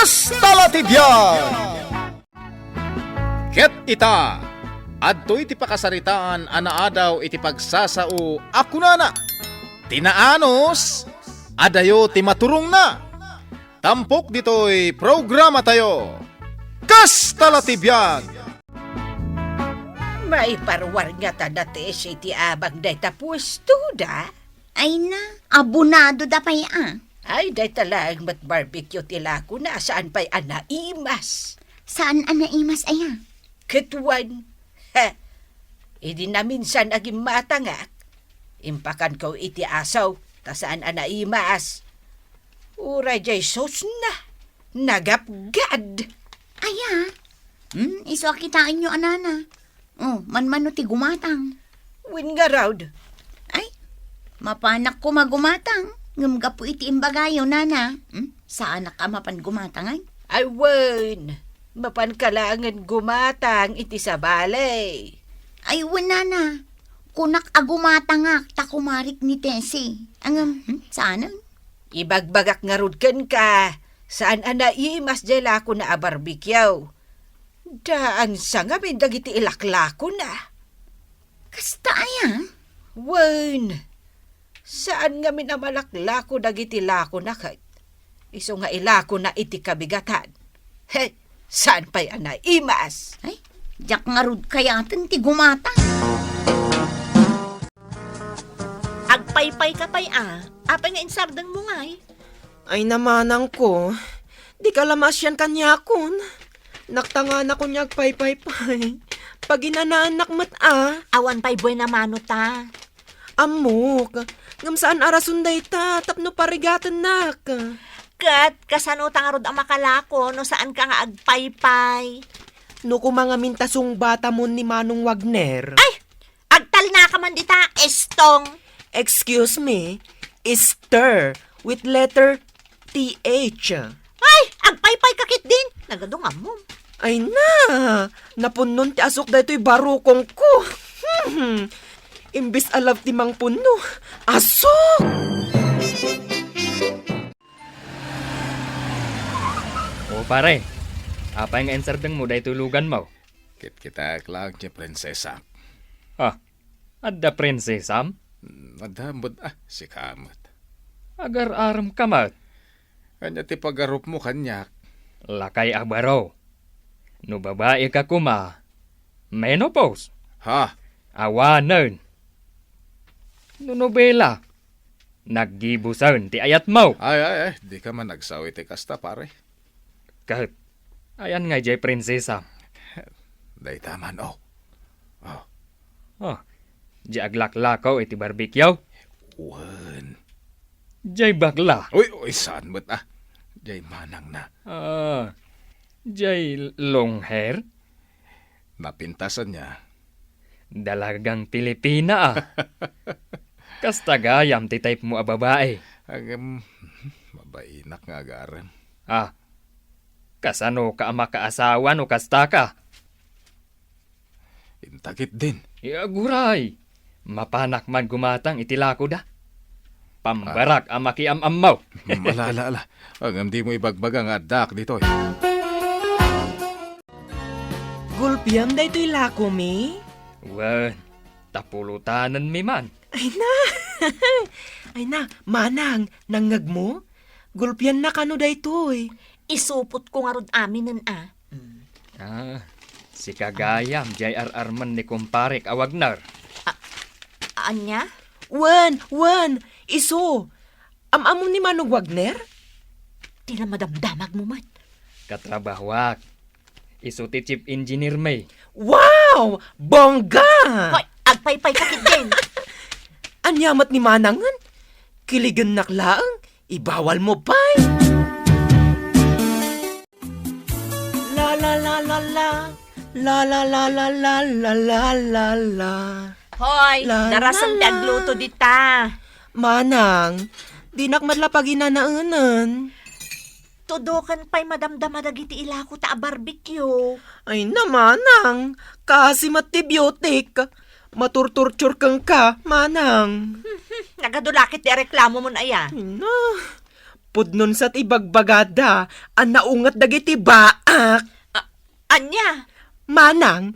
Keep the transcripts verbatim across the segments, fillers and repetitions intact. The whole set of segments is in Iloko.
Kasta la ti biag! Ket ita, adtoy ti pakasaritaan a naadaw iti pagsasao a kunana, "Ti naanus, adayo ti maturongna." Tampok ditoy programatayo, Kasta la ti biag! Maiparuar ngata da ti isi ti abang dayta puesto da? Ay na, abonado da pay a. Ay, dayta laeng met barbecue ti lakona, saan pay a naimas. Saan a naimas aya? Ket wen, ha, idi naminsan a gimmatangak, impakanko iti aso, ta saan a naimas. Uray jay sosna, nagapgad. Aya? Hmm, isu a kitaenyo a nana. Oh, manmano ti gumatang. Wen ngarud. Ay, mapanak koma gumatang. Ngem gapu iti imbagayo, nana. Hmm, saanak a mapan gumatangan? Ay, wen. Mapanka laengen gumatang iti sabali. Ay, wen, nana. Kunak a gumatangak ta kumarik ni Tessie. Ngem, hmm, saanen? Ibagbagak ngarud kenka, saan a naimas jay lakona a barbecue. Daan sa ngamin dagiti ilaklakona. Kasta aya? Wen, saan ngamin a malaklako dagiti lakona ket isu nga ilakona iti kabigatan. He, saan pay a naimas? Ay, diak ngarud kayaten ti gumatang. Agpaypay ka pay a. Apay nga insardengmo ngay? Ay, namanangko, dika la maasian kaniakon. Naktanganakon nga agpaypay pay. Paginanaennak met a. Awan pay buena mano ta. Ammok, ngem saan a rason dayta tapno parigatennak. Ket kasano ta ngarud a makalako no saanka nga agpaypay? No koma ngamin ta sungbatamon ni Manong Wagner. Ay! Agtalnaka man dita, estong! Excuse me, stir with letter T H. Ay, agpaypay ka ketdin. Nagadu nga ammom. Ay na, napunnon ti asok daytoy barukongko. Hmm, imbes a love ti mangpunno, asok! O pare, apay nga insardengmo daytoy luganmo? Kitkitak laeng ti prinsesa. Ah, adda prinsesam? Mm, adda, ambut, ah, sika met. Agar-arem ka met. Ania ti pagarupmo kaniak? Lakay a baro. No babai ka koma, menopause. Ha? Awanen. No nobela, naggibusen ti ayatmo. Ay, ay, ay, dika man agsao iti kasta, pare. Ket, ayan nga idiay prinsesa? Dayta man, oh. Oh. Oh, di aglaklakaw iti barbecue? Wen. Diay bakla? Uy, uy, saan met, ah? Diay manang na. Ah, diay long hair? Napintasan niya. Dalagang Pilipina, ah. Kasta gayam ti type mo a babae. Agam, mabainak nga agarem. Ah, kasano ka a makaasawa no kasta ka? Intakit din. Aguray, mapanak man gumatang iti lakoda. Pambarak a makiam-ammaw. Ala, ala, ala. Agam di mo ibagbaga nga addak ditoy. Gulpiam daytoy lakomi? Wen, ta pulotanenmi man. Ay na! Ay na, manang, nangngegmo? Gulpianna kano daytoy? Isupotko ngarud aminen a. Mm. Ah, sika gayam, diay ar-armen ni kumparek a Wagner. A-, ania? Wen, wen, isu. Am-amom ni Manong Wagner? Ti la madamdamagmo met. Katrabahoak. Isu ti chief engineer mi. Wow! Bongga! Hoy, agpaypay ka ketdin. Ania met ni manangen? Kiligennak laeng, ibawalmo pay. La, la, la, la, la. La, la, la, la. Hoy, la, darasem ti agluto dita. Manang, dinak met la paginanaenan. Tudoken pay madamdama dagiti ilako ta a barbecue. Ay na, manang, kaasi met ti biotic. Maturturtur kenka, manang. Nagadu la ket ti areklamomon aya. Ay na. Pudno sa ti ibagbagada a naunget dagiti baak. A-, ania? Manang,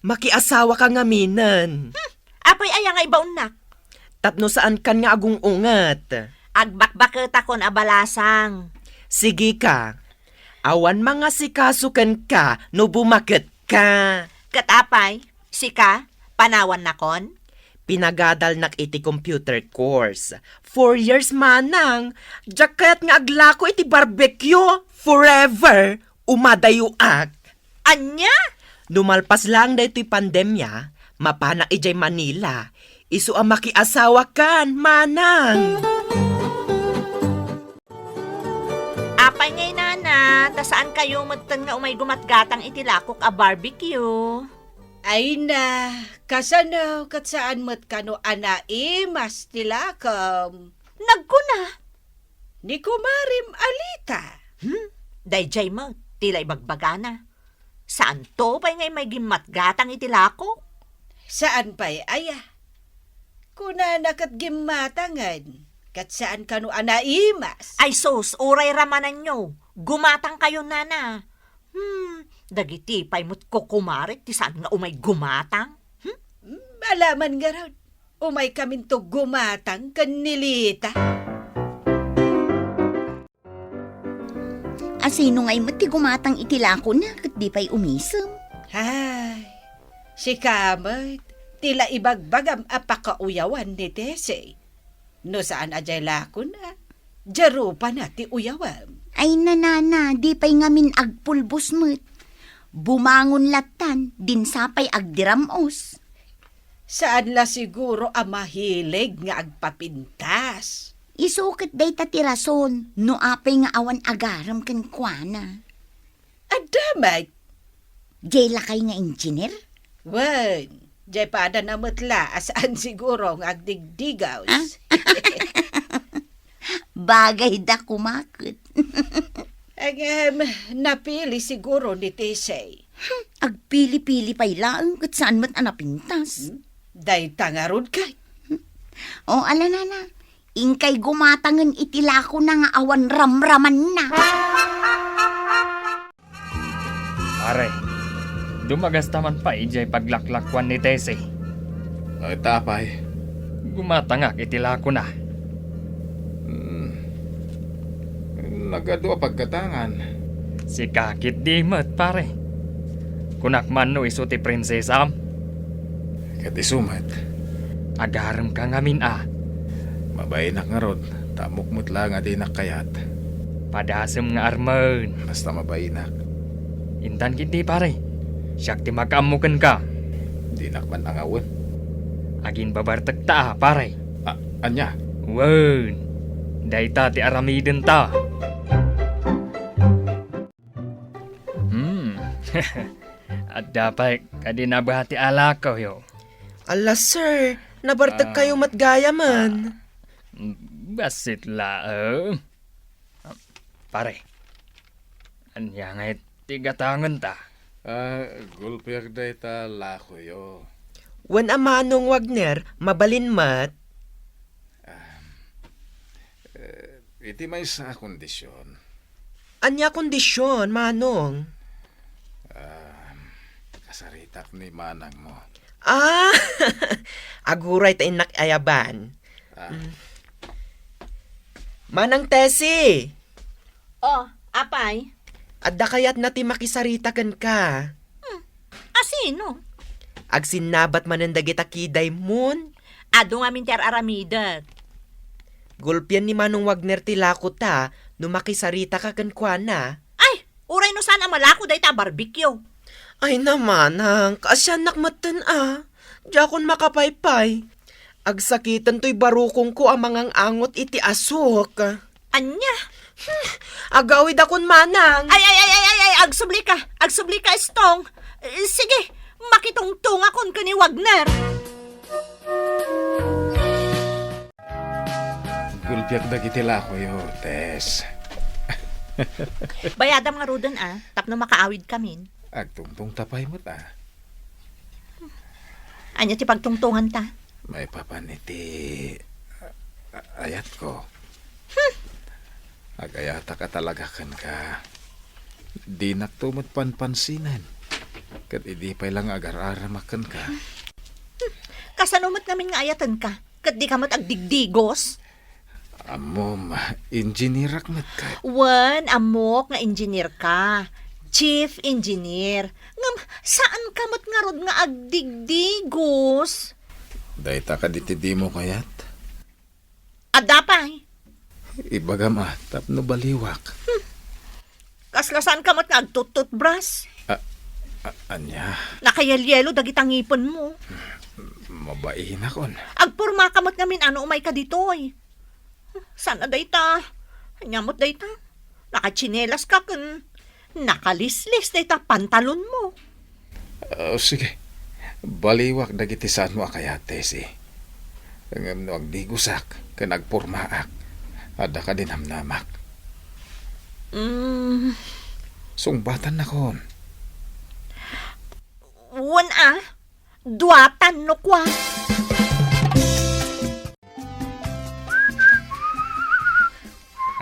makiasawaka ngaminen. Hmm, apay aya nga ibaonnak? Tapno saankan nga agung-unget. Agbakbaketakon a balasang. Sige ka. Awan mangasikaso kenka no bumaket ka. Ket apay, sika, panawannakon? Pinagadalnak iti computer course. Four years manang. Diak kayat nga aglako iti barbecue. Forever. Umadayoak. Ania? No malpas laeng daytoy pandemia, mapanak idiay Manila. Isu a makiasawakan, manang. Apay ngay, nana, ta saankayo metten nga umay gumatgatang iti lakok a barbecue? Ay na, kasano ket saan met kano a naimas ti lakom? Nagkuna. Ni kumarim Alita. Hmm? Daydiay met, ti la ibagbagana. Saanto pay nga immay gimmatgatang iti lakok? Saan pay aya? Kunana ket gimmatangen, ket saan kano a naimas. Ay sus, uray ramananyo. Gumatangkayo, nana. Hmm, dagiti pay met kukumare ti saan nga umay gumatang? Hmm? Alaman ngarud, umay kaminto gumatang ken ni Lita. Asino ngay met ti gumatang iti lakona ket di pay umisem? Ay, sika met, ti la ibagbagam a pakauyawan ni Tessie. No saan a diay lakona, diay rupana ti uyawam. Ay, nanana, di pay ngamin agpulbos met. Bumangon lattan, dinsa pay agdiram-os. Saan la siguro a mahilig nga agpapintas. Isu ket dayta ti rason no apay nga awan agarem kenkuana. Adda met. Diay lakay nga engineer? Wen, diay padana met la a saan siguro nga agdigdigaws. Ah? Bagay da kumaket. Ngem, napili siguro ni Tessie. Hmm, agpili-pili pay laeng ket saan met a napintas. Hmm? Dayta ngarud kay. O, ala, nana, inkay gumatangen iti lakona nga awan ramramanna. Pare, dumagasta man pay idiay paglaklakuan ni Tessie. Ay, ta apay? Gumatangak iti lakona. Hmm. Nagadu a paggatangan. Sika ketdi met, pare. Kunak man no isu ti prinsesam? Ket isu met. Agaremka ngamin a. Mabainak ngarud, ta ammok met laeng a dinak kayat. Padasem nga armen. Basta mabainak. Intan ketdi, pare. Siak ti makaammo kenka. Dinak man angawen. Aginbabartekta a, pare. A-, ania? Wen, dayta ti aramidenta. Hmm. Adda pay kadi nabati a lakoyo. Ala, sir, nabartek kayo met gayamen. Ah, bassit laeng. Pare, ania ngay ti gatangenta? Ah, gulpiak dayta lakoyo. Wen a Manong Wagner, mabalin met. Ah, eh, iti maysa a kondisyon. Ania kondisyon, Manong? Ah, kasaritak ni manangmo. Ah, aguray ta innak ayaban. Ah. Mm. Manang Tessie! Oh, apay? Adda kayatna ti makisarita kenka. Hmm, asino? Agsinnabat manen dagita kidaymon. Adu ngamin ti ar-aramidet. Gulpian ni Manong Wagner ti lakota no makisaritaka kenkuana. Ay, uray no saan a malako dayta a barbecue. Ay, namanang, kaasiannak metten a. Diakon makapaypay. Agsakiten toy barukongko a mangang-angot iti asuk. Ania? Hmm, agawidakon manang. Ay, ay, ay, ay, ay, ay, agsubli ka. Agsubli ka, Estong. Eh, sige, makitungtungakon ken ni Wagner. Gulpiak dagiti lakoyo, Tess. Bayadam ngaruden a, tapno makaawidkamin. Agtungtongta pay met a. Ania ti pagtungtonganta? Maipapan iti, a-, ayatko. Hmm. Agayatak a talaga kenka. Dinakto met panpansinen. Ket idi pay la nga agar-aramak kenka. Kasano met ngamin nga ayatenka? Ket dika met agdigdigos? Ammom, engineerak met ket. Wen, ammok nga engineer ka. Chief engineer. Ngem, saan ka met ngarud nga agdigdigos? Dayta kadi ti dimo kayat? Adda pay. Ibagam a, tapno baliwak. Kasla saan ka met nga agtututbras? A-, a-, ania? Nakayelyelo dagita ngipenmo. Mabainak on. Agporma ka met ngamin a no umay ka ditoy. Saan a dayta? Ania met dayta? Nakatsinelas ka ken nakalislis dayta pantalonmo. Ah, sige. Baliwak dagiti saanmo a kayat, Tessie. Ngem no agdigosak ken agpormaak, adda kadi namnamak? Mm. Sungbatannakon. Wen a, duatan no kua.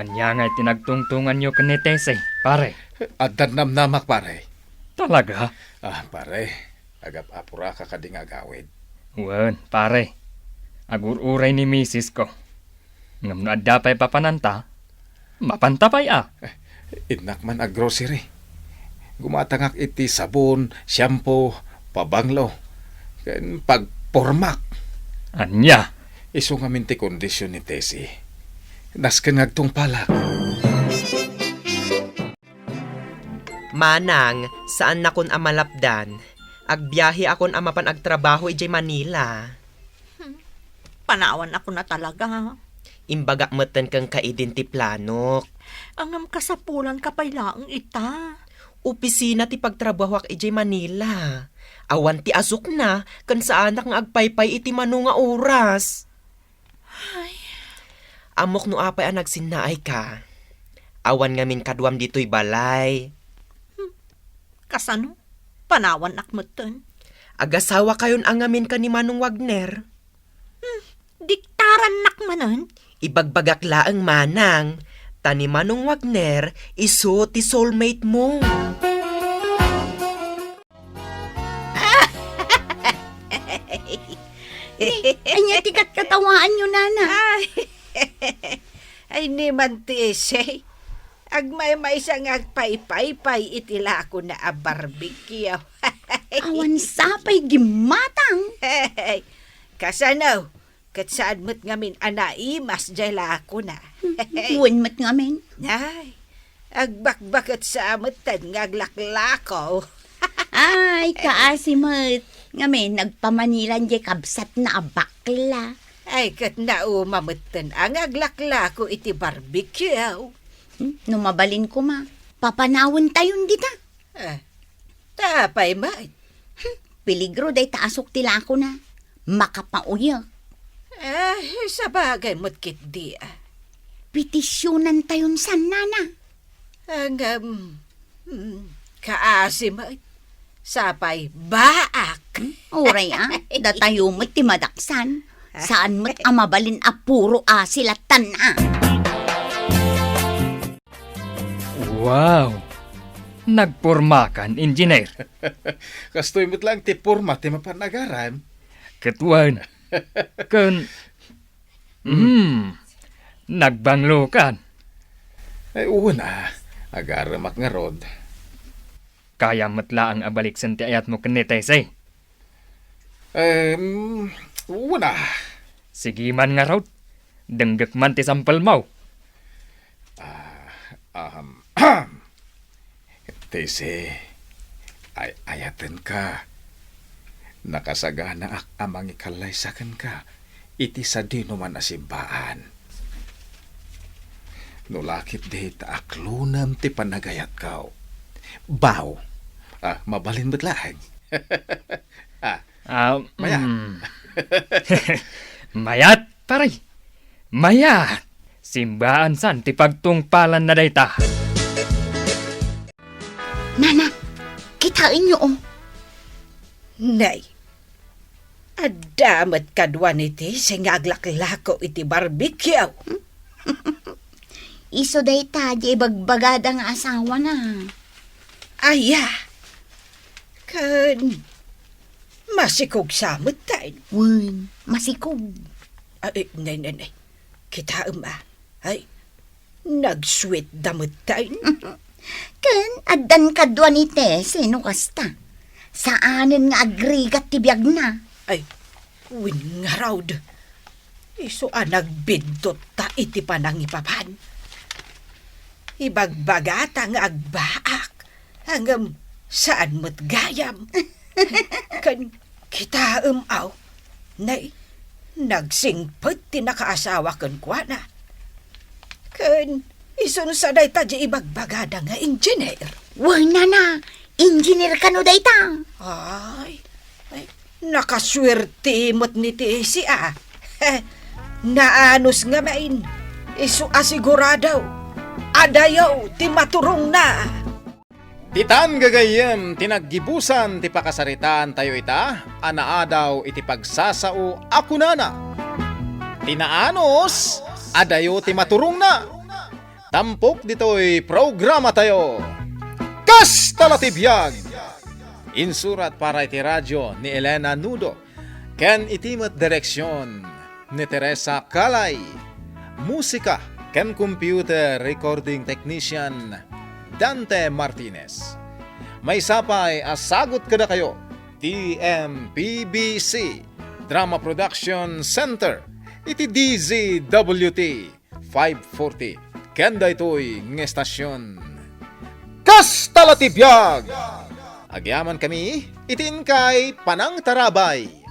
Ania ngay ti nagtungtonganyo ken ni Tessie, pare? Addan namnamak, pare. Talaga? Ah, pare, agap-apuraka kadi nga agawid? Wen, pare. Agur-uray ni misisko. Ngem no adda pay papananta, mapanta pay a. Eh, innak man a grocery. Gumatangak iti sabon, shampoo, pabanglo, ken pagpormak. Ania? Isu ngamin ti kondision ni Tessie. Nasken nga agtungpalak. Manang, saannakon a malapdan. Agbiaheakon a mapan agtrabaho idiay Manila. Hmm. Panawanakon a talaga. Imbagak metten kenka idin ti planok. Ngem kasapulanka pay laeng ita. Opisina ti pagtrabahoak idiay Manila. Awan ti asukna, ken saanak nga agpaypay iti mano nga oras. Ay. Ammok no apay a nagsinnaayka. Awan ngamin kaduam ditoy balay. Hmm. Kasano? Panawannak metten. Agasawakayon a ngamin ken ni Manong Wagner. Hmm. Diktarannak manen. Ibagbagak laeng, Manang, ta ni Manong Wagner isu ti soulmate mo. Ni, ania ti katkatawaanyo, Nana? Ay, ay, ni man ti Tessie. Agmaymaysa nga agpaypaypay iti lakona a barbecue. Awan sapay gimmatang. Kasano? Ket saan met ngamin a naimas diay lakona. Wen met ngamin. Ay, agbakbaket sa metten nga aglaklako. Ay, kaasi met. Ngamin, nagpamanilan diay kabsatna a bakla. Ay, ket nauma metten a nga aglaklako iti barbecue. Hmm, no mabalin koma, papanawentayon dita. Eh, ta apay met? Hmm, peligro dayta asuk ti lakona. Makapauyek. Eh, sabagay met ketdi, ah. Petisyonantayon san, Nana. Ngem, hmm, kaasi met. Sapay, baak. Hmm, uray, ah. Datayo met ti madaksan. Saan met a mabalin a puro asi lattan, ah. Wow! Nagpormakan, engineer. Kastoy met laeng ti porma ti mapan agaram. Ket wen. Ken, mm, nagbanglokan. Ay, wen a. Agaramak ngarud. Kayam met laeng a baliksen ti ayatmo ken ni Tessie. Em, wen a. Sige man ngarud. Denggek man ti sampelmo. Ah, ahem. Tessie, ay-ayatenka. Nakasaganaak a mangikallaysa kenka iti sadinoman a simbaan. No la ketdi ta aklonem ti panagayatko. Baw. Ah, mabalin met laeng. Ah, Ah, mayat. Mm. Mayat, pare. Mayat. Simbaan san ti pagtungpalanna dayta. Nana, kitaenyo, oh. Nay, adda met kadua ni Tessie nga aglaklako iti barbecue. Isu dayta di ibagbagada nga asawana. Aya, ken masikog sa metten. Wen, masikog. Ay, nay, nay, nay. Kitaem, a. Ay, nagsuetda metten. Ken addan kadua ni Tessie no kasta. Saanen nga agrigat ti biagna. Ay, wen ngarud. Isu a nagbiddutta iti panangipapan. Ibagbagata nga agbaak, ngem saan met gayam. Ken kitaem, aw, nay, nagsingpet ti nakaasawa kenkuana. Ken isun sa dayta di ibagbagada nga engineer. Wen, nana, engineer kano dayta? Ay, ay, nakasuerte met ni Tessie, a. Naanus ngamin, isu a sigurado, adayo ti maturongna. Ditan gagayyem ti naggibusan ti pakasaritaantayo ita a naadaw iti pagsasao a kunana, "Ti naanus, adayo ti maturongna." Tampok ditoy programatayo, Kasta la ti biag! Insurat para iti radio ni Elena Nudo ken iti met direksion ni Teresa Calay. Musika ken computer recording technician, Dante Martinez. Maysa pay a sagut kadakayo, T M P B C Drama Production Center, iti D Z W T five forty. Ken daytoy nga estasion, Kasta la ti biag! Agyamankami iti inkay panangtarabay.